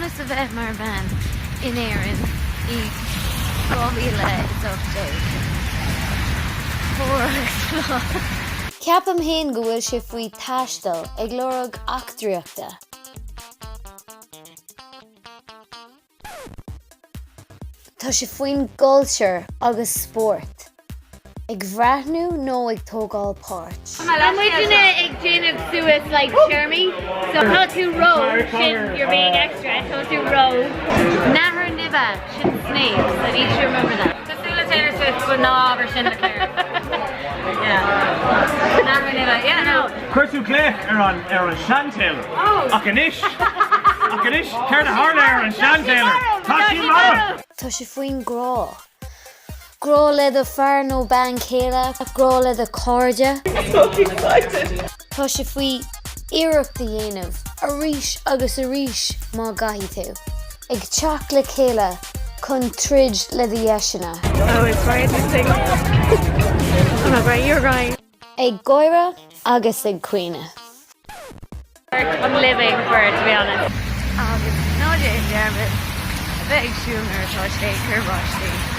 Conas a bheith mar bhean in Éirinn i 2018. Fuar agus fliuch. Ceapaim féin go bhfuil sé faoi taisteal ag lorg eachtraíochta. Tá sé faoin gcultúr agus spórt. Ag bhreathnú nó ag tógáil páirt. Tá muidne ag déanamh suas like téarmaí so tá tú ró sin you're being extra tá tú ró. Nathair nimhe, sin snakes, I need to remember that. Cosúil le Taylor Swift but ná abair sin le Claire. Yeah. Nathair nimhe, yeah no. Chuir tú glaoch ar an ar an sean-Taylor. Ach anois, ach anois, céard a tharla ar an sean-Taylor? Tá sí marbh! Tá sé faoin grá. Grá le do fear nó bean chéile, grá le do cairde. Tá sé faoi iarracht a dhéanamh arís agus arís má gcaithfidh tú. Ag teacht le chéile chun troid le do dheiseanna. Oh it's very interesting. I'm not crying, you're crying. Ag gáire agus ag caoineadh. I'm living for it to be honest. Agus ná déan dearmad a bheith ag siúl nuair atá sé ag cur báistí.